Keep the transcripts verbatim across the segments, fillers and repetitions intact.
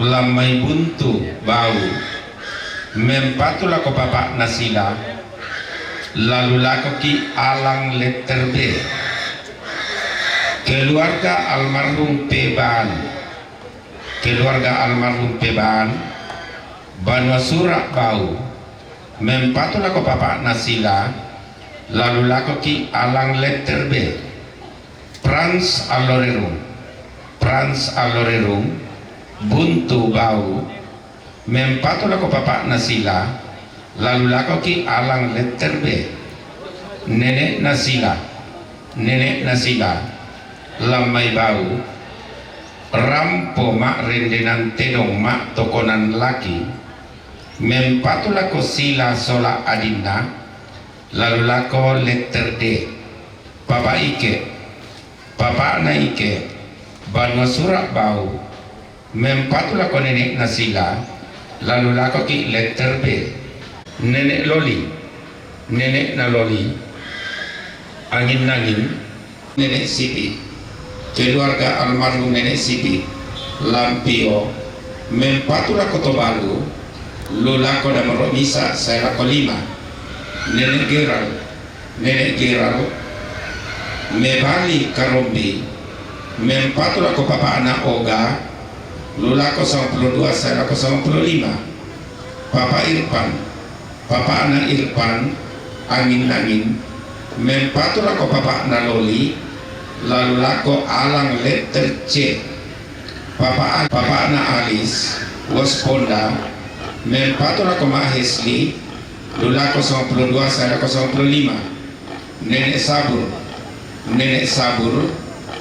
Lamai Buntu Bau, mempatu lako bapakna Sila, lalu lako ki Alang Letter B. Keluarga almarhum Peban, keluarga almarhum Peban, Banua Surak Bau, mempatu lako bapakna Sila, lalu lako ki Alang Letter B. Prans Alorerung, Prans Alorerung, Buntu Bau, mempatu lako bapakna Sila, lalu lako ki Alang Letter B. Nenekna Sila, nenekna Sila, Lamai Bau, rampo ma rendenan tedong ma tokonan laki, mempatu lako Sila sola adinna, lalu lako Letter D. Papa Ike, bapakna Ike, Banua Surak Bau, mempatu lako nenekna Sila, lalu lako ki Letter B. Nenek Loli, nenekna Loli, Angin-angin, Nenek Sipi, keluarga almarhum Nenek Sipi, Lampio, mempatu lako Tobalu, lu lako Damoro Misa sae lako lima. Nenek Geral, Nenek Geral, mebali Karombi, mempatu lako bapakna Oga, lu lako sampulo dua sae lako sampulo lima. Papa Irpan, bapakna Irpan, Angin-angin, mempatu lako bapakna Loli, lalu lako Alang Letter C. Papa, bapakna Alis, Wosponda, mempatu lako Ma Hesli, lu lako sampulo dua sae lako sampulo lima. Nenek Sabur, Nenek Sabur,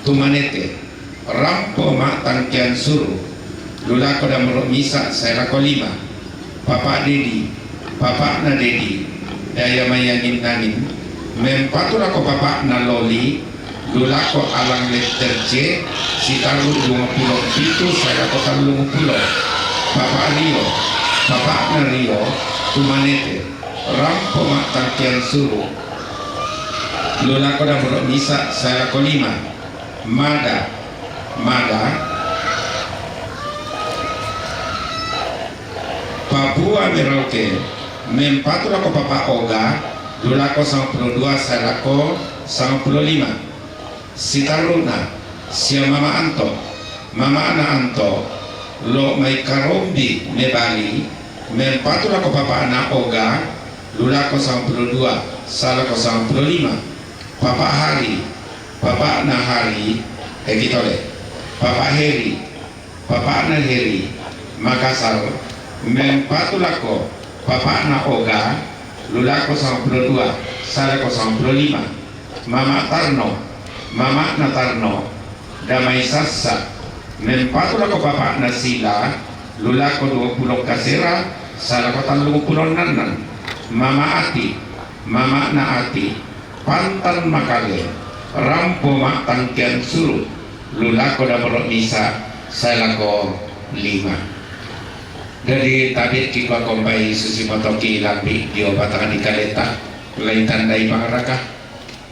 Tumanete, rampo ma tangkean suru, lu lako Damoro Misa sae lako lima. Papa Dedi, bapakna Dedi, Daya Mai Angin-angin, mempatu lako bapakna Loli, lu lako Alang Letter C, Sitallu duangpulo pitu sae lako tallungpulo. Papa Rio, bapakna Rio, Tumanete, rampo ma tangkean suru, lu lako Damoro Misa sae lako lima. Mada, Mada, Papua Merauke, mempatu lako Papa Oga, lu lako sampulo dua sae lako sampulo lima. Sitalluna, sia Mama Anto, mamana Anto, lo mai Karombi mebali, mempatu lako bapakna Oga, lu lako sampulo dua sae lako sampulo lima. Papa Hari, bapakna Hari, eh, Kitole. Papa Heri, bapakna Heri, Makassar, mempatu lako bapakna Oga, lu lako sampulo dua sae lako sampulo lima. Mama Tarno, mamana Tarno, Damai Sassa, mempatu lako bapakna Sila, lu lako duangpulo kasera sae lako tallungpulo annan. Mama Ati, mamana Ati, Pantan Makale, rampo ma tangkean suru, lu lako Damoro Misa sae lako lima. Jadi tabe' kikua kombai susi motoki lambi' dio batang dikaleta, lai tandai pangaraka,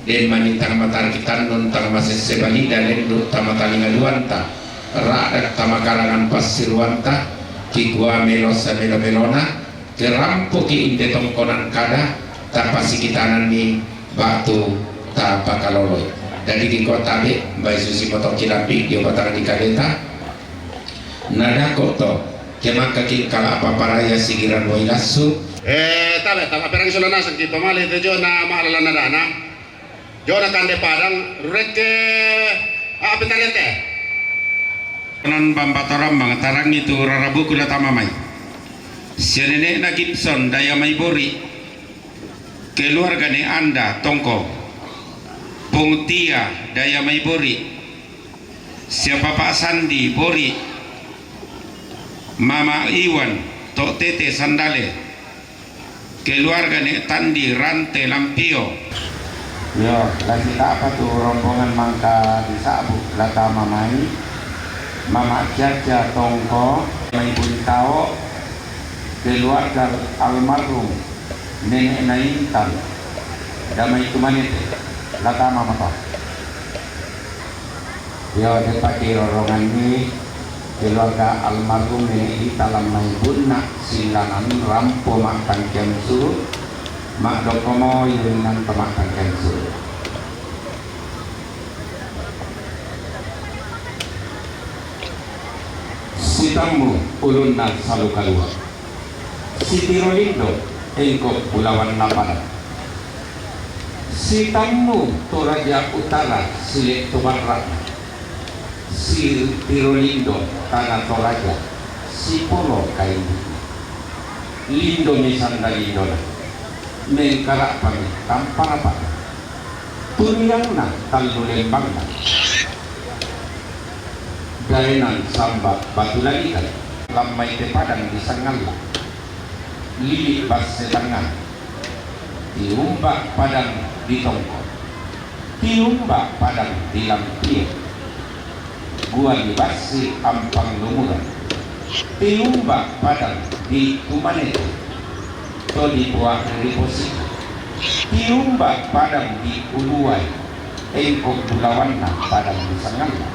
den mani tang matarki tannun tang masesse balida lendu' tama talinga duanta, ra'dak tama karangan passiruanta, kikua melo samelo-melona, Kerampoki inde tongkonan kada, tapasikitananni batu tapakaloloi. Dadi kikua tabe', umbai susi motoki lambi' dio batang dikaleta, nadako to, ke makkaki kala'pa paraya sigiran wai lassu. Eh, tabe', tama perang sola nasang ki to male te jona ma'lalan adana. Jona kande padang, rurekke api tarete. Nan Bamba Tarambang, tarangi tu rarabuku la tama mai. Sia nene'na Gibson, Daya Mai Bori. Keluarga ne Anda, Tongko. Pong Tia, Daya Mai Bori. Sia Papa Sandi, Bori. Mama Iwan, Tok Tete, Sandale. Keluarga ne Tandi, Rante, Lampio. Iyo, la sita'pa tu rombongan mangka disa'bu la tama mai, Mama Ciaccia Tongko, Mai Bunitao, keluarga almarhum Nene'na Intan, Damai Tumanete, la tama mata. Iyo, deppa kiroronganni Keluarga almarhum Nenek Dita Lammai Bunna Sillanan rampo mattangkian suru, madokkomo iringngan to mattangkian suru. Sitammu ulunna salu kalua. Sitiro lindo engko bulawanna pada. Sitammu Toraja Utara sile to barra'na. Sitiro lindo tana Toraja sipolo kaindi'na. Lindomi sanda lindona. Mengkara'pami tampa rapa'na. Turiangna tallu lembangna. Daenang samba batu lalikan. Lammai te padang di Sangalla. Lili basse tangnga. Tiumba padang di Tongko. Tiumba padang di Lampie. Gua di Bassi ampang lumurang. Tiumba padang di Tumanete. To di Puang ri Posiki. Tiumba padang di Uluwai. Engko bulawanna padang di Sangalla.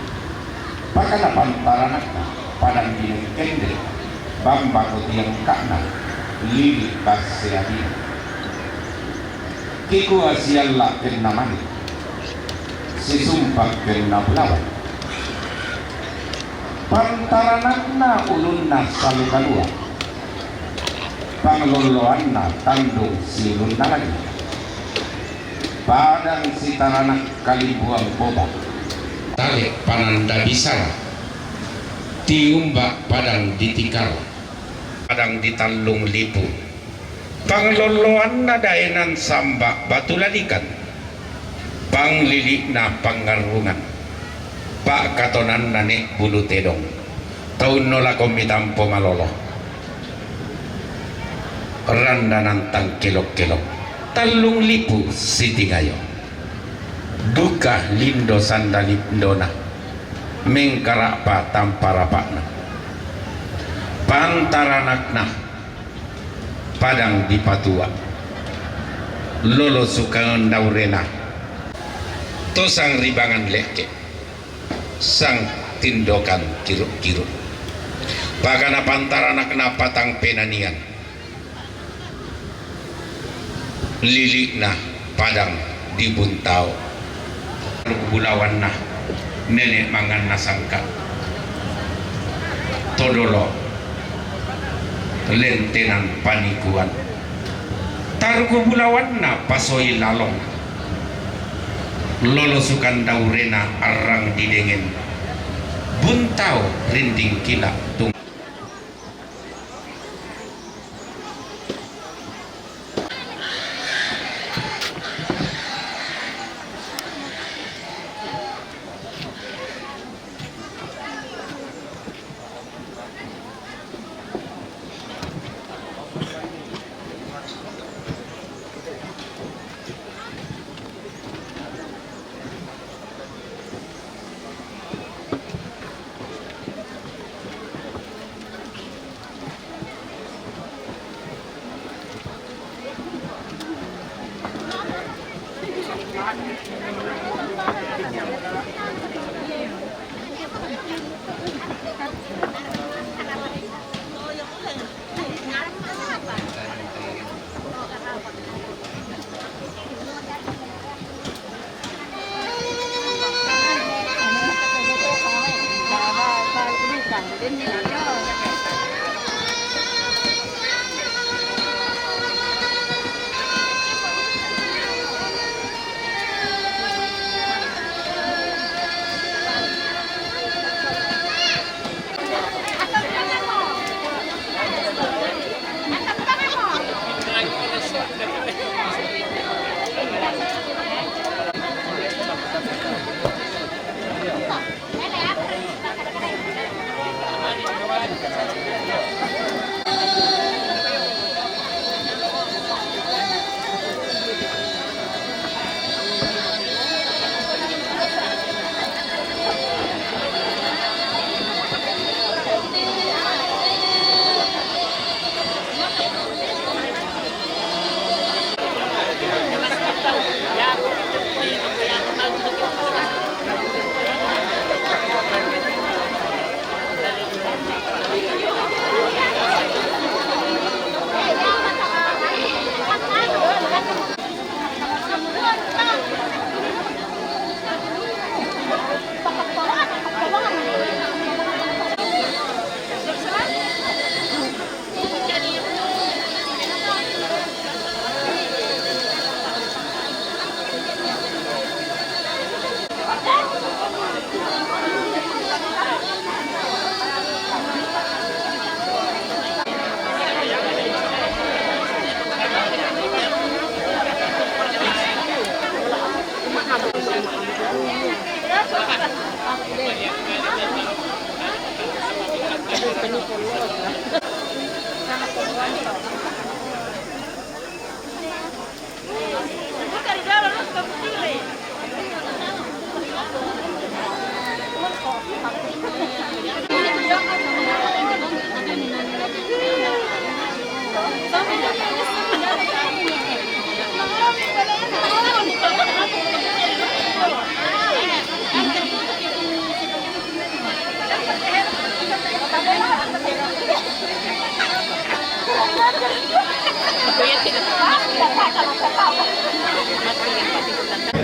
Pakana pantaranakna padang di Lekkende. Bamba ko tiangka'na lili basse adina. Kikua sialla kenna mani. Sisumpa kenna bulawan. Pantaranakna ulunna salu kalua. Panglolloanna tandung siulunna lagi. Padang sitaranak kalimbuang boba. Tale pananda bisara. Tiumba padang di Tikara. Padang di Tallung Lipu. Panglolloanna daenang samba batu lalikan. Panglili'na pangngarrungan. Pa'katonanna ne bulu tedong. Taunno lako mitampo malolo. Randanang tangkelok-kelok. Tallung Lipu sitingayo. Duka lindo sanda lindona. Mengkara'pa tampa rapa'na. Pantaranakna padang di Patua. Lolo sukang daurena. To sang ribangan lekke. Sang tindokan kiru-kiru. Pakana pantaranakna patang penanian. Lili'na padang di Buntao. Bulawanna nene manganna sangka. Todolo lentenan panikuan. Taruku bulawanna pasoi lalong. Lolo sukang daurena arrang di dengen. Buntao rinding kila tung.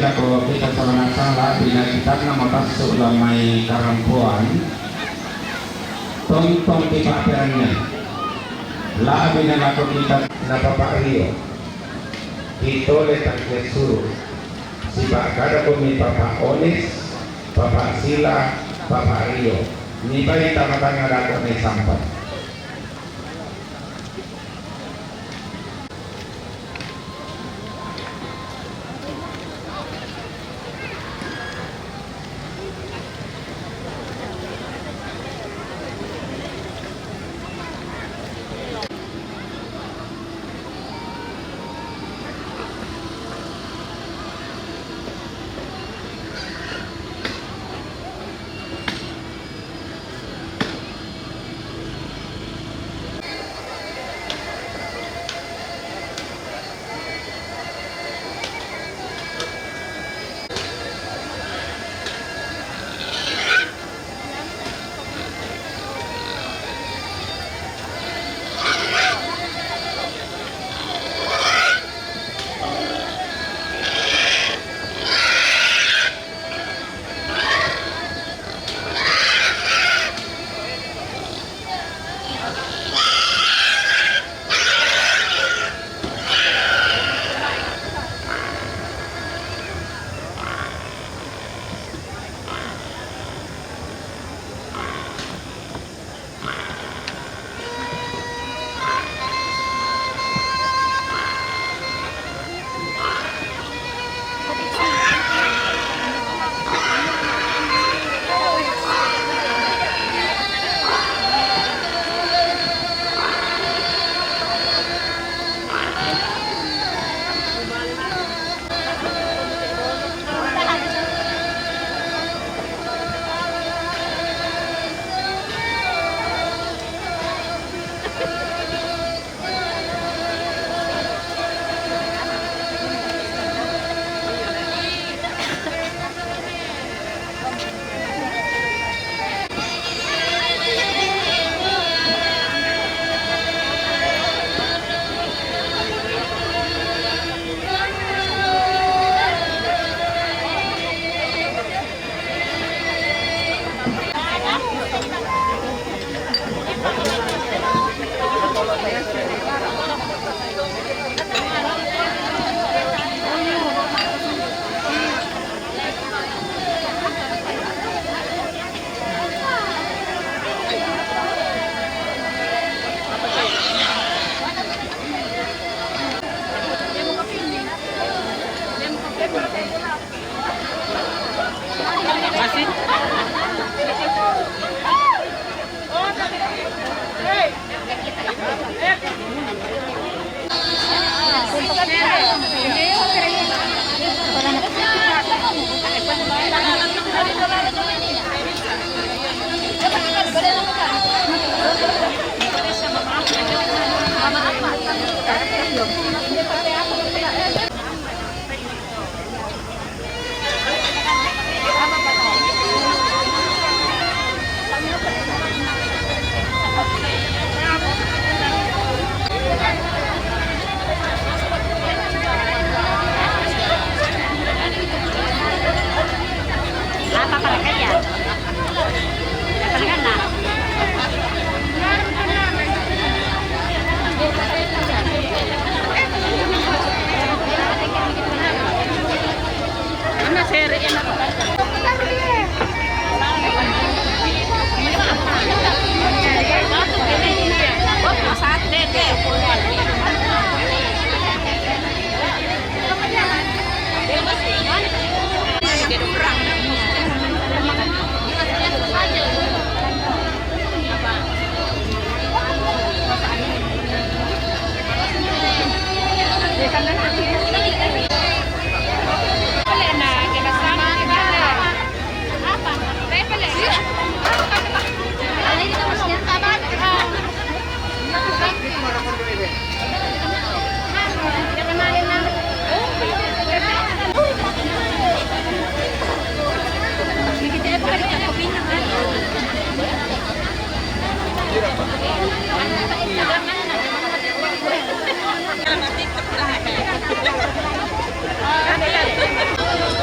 Lako kita sama-sama la bina kita nama masuk lamai karampuan. Tongtong kita perannya. La bina lako kita na Papa Rio. Kita letak ke suruh. Sipa kada ko mi Papa Onis, Papa Sila, Papa Rio. Ni bai tama-tama lako ni sampai.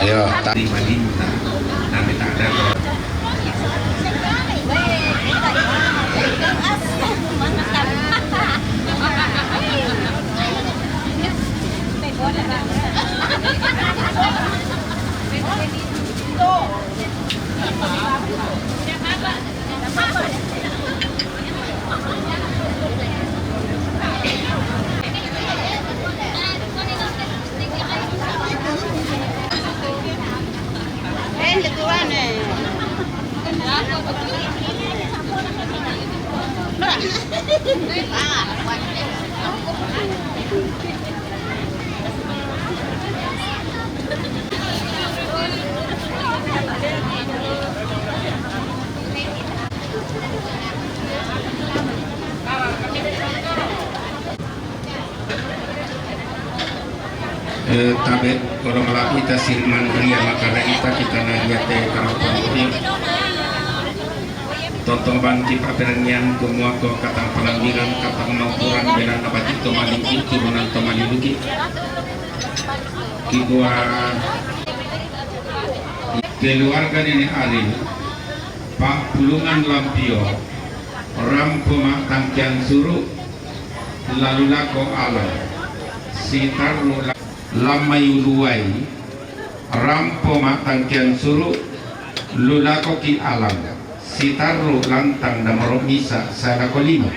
Ya, tadi Malinta, tapi tak ada. Eh, tabe' koro mala'bita sirman ria makara'ita kita na ria te karapan uri. Tontoban ki pa'perengngian kumua ko katang palambiran, katang maukuran, bela na baji' to malingki, turunan to maliluki. Kikua keluarga Nene' Aril, Pa'pulungan Lampio, rampo ma'tangkian suru', lalu lako Alang, sitarru' la-, Lamai Uluwai, rampo ma'tangkian suru', lu lako ki Alang, sitarru' lantang damaro' misa' sae lako lima.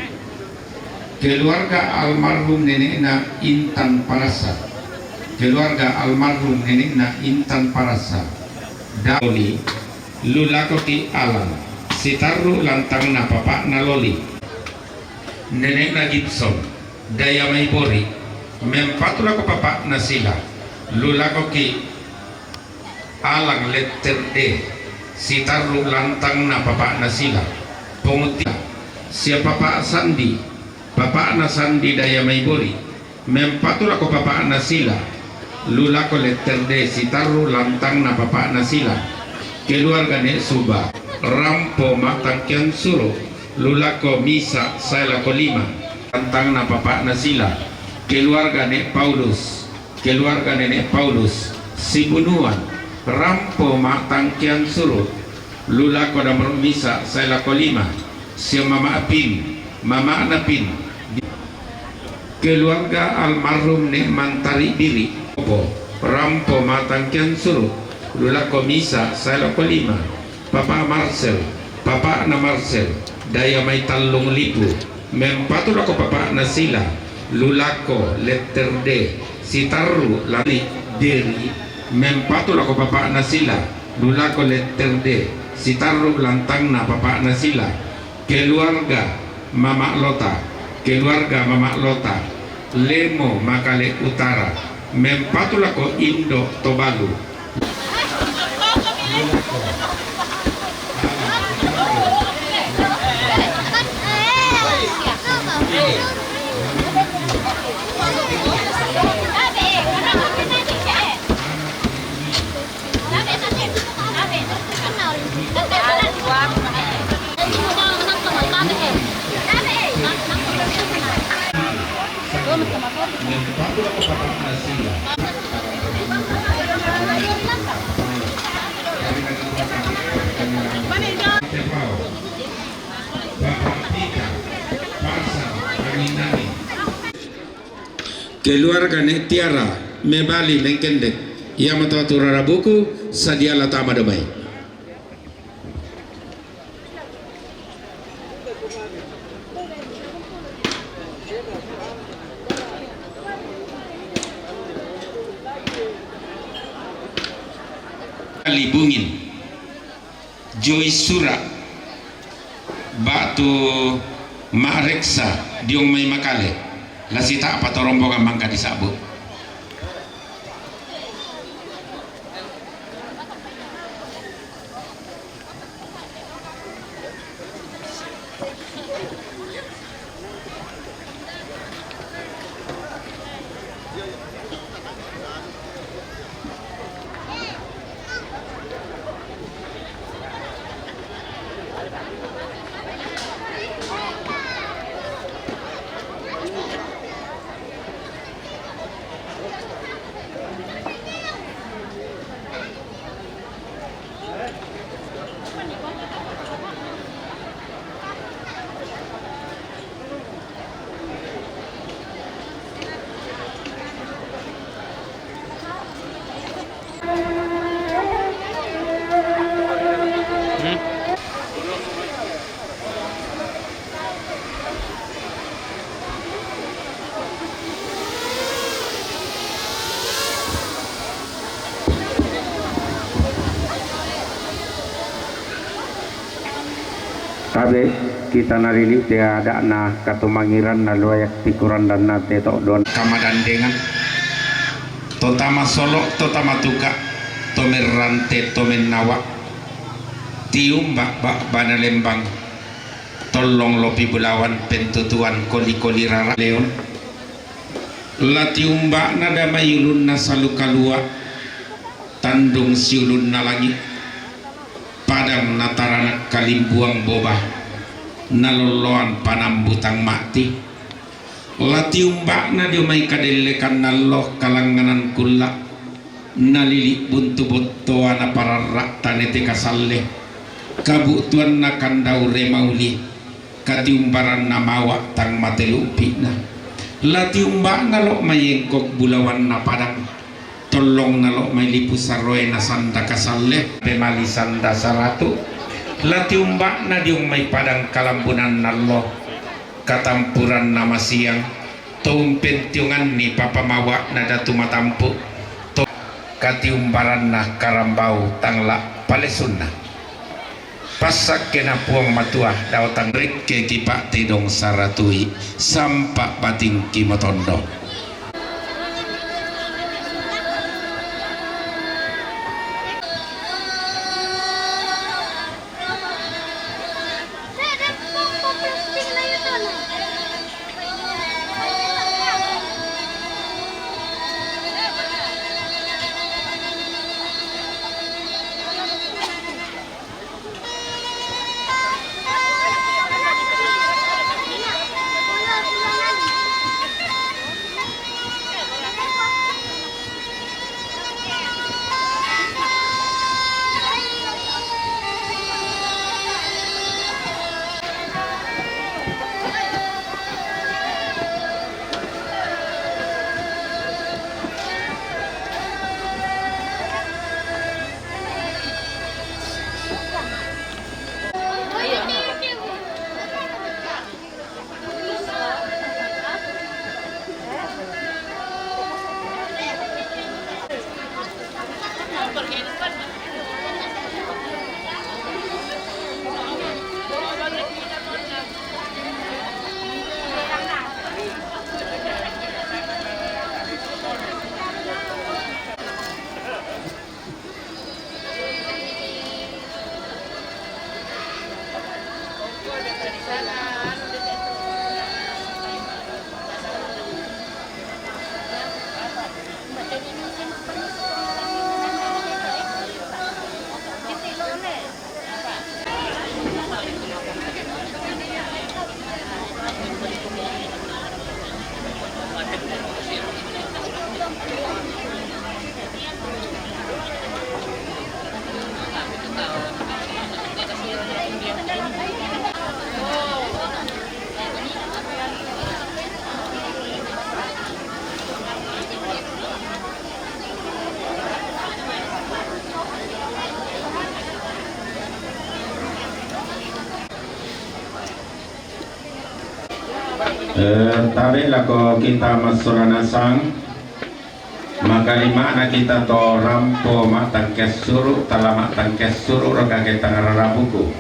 Keluarga almarhum nene'na Intan Parasa. Keluarga almarhum nene'na Intan Parasa. Dauli, lu lako ki Alang, sitarru' lantangna papa'na Loli. Nene'na Gibson, Daya Maibori, mempatu lako papa'na Sila, lu lako ki Alang letter D, sitarru' lantangna papa'na Sila, Ponguti, sia papa' Sandi, papa'na Sandi Daya Maibori, mempatu lako papa'na Sila, lu lako letter D, sitarru' lantangna papa'na Sila, keluarga Ne' Suba, rampo ma'tangkian suru', lu lako misa' sae lako lima, lantangna papa'na Sila, keluarga Ne' Paulus, keluarga Nene' Paulus, Sibunuan, rampo ma'tangkian suru', lu lako damaro' misa' sae lako lima, sia mama' Pin, mama'na Pin, keluarga almarhum Ne' Mantari Biri, opo, rampo ma'tangkian suru', lu lako misa' sae lako lima, Papa' Marcel, papa'na Marcel, Daya Maitallung Lipu, mempatu lako papa'na Sila, lu lako letter D, sitarru' lantang Deri, mempatu lako papa'na Sila, lu lako letter D, sitarru' lantangna papa'na Sila, keluarga Mama' Lota, keluarga Mama' Lota, Lemo Makale Utara, mempatu lako Indo' Tobalu. Keluarga Ne' Tiara, mebali mengkendek, iya mato atu rarabuku, sadiala tama dio mai. Libungin. Joy Sura', ba'tu ma'reksa diong mai Makale, la sita'pa to rombongan mangka disa'bu'. Abe, kita nalili te ada'na katumangiranna luayak tikurandanna te to'don. Kamadandengan, to tama solo, to tama tuka, to merrante, to mennawa, tiumba ba bana lembang, tollong lopi bulawan pentutuan koli-koli rara leon. La tiumba'na damai ulunna salu kalua, tandung siulunna langi, padang nataranak kalimbuang boba, nalolloan panambutang ma'ti. La tiumba'na dio mai kadellekan nallo kalangnganan kulla, nalili buntu bottoa napararra tanete kasalle, kabu'tuanna kandau remauli, katiumbaranna mawa tang mate lu'pi'na. La tiumba'na lo mai engkok bulawanna padang, tollongna lo mai lipu saroe na sanda kasalle, pemali sanda saratu. La tiumba'na diong mai padang kalambunan nallo, katampuranna masiang, to umpentiunganni papamawa'na datu matampu, to katiumbaranna karambau tangla palesunna. Passakkena Puang Matua dao tang rekke ki pa'tedong saratui, sampa batingki motondo. Eh, tabe lako kita massola nasang. Makalima'na kita to rampo ma'tangke assuru, tala ma'tangke assuru raka ke tangarara buku.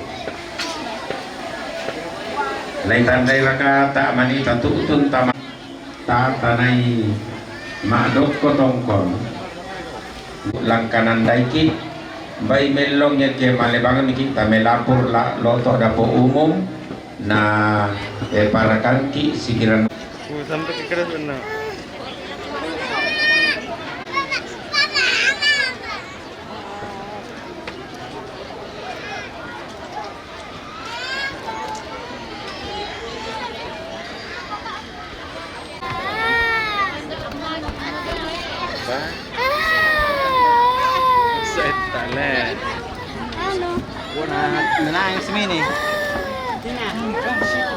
Laitandai raka ta manita tu'tun tama ta tanai ma'dokko tongkon. Langkanan daiki, bai mellong yake malebang miki ta melapur la loto dapo umum. Na, eh, parakangki sikiran. Oh, sampai ke keras benar. Ba? Excited tale. Ano? Wah, na-, nanangis si Mini. Kenapa kayo?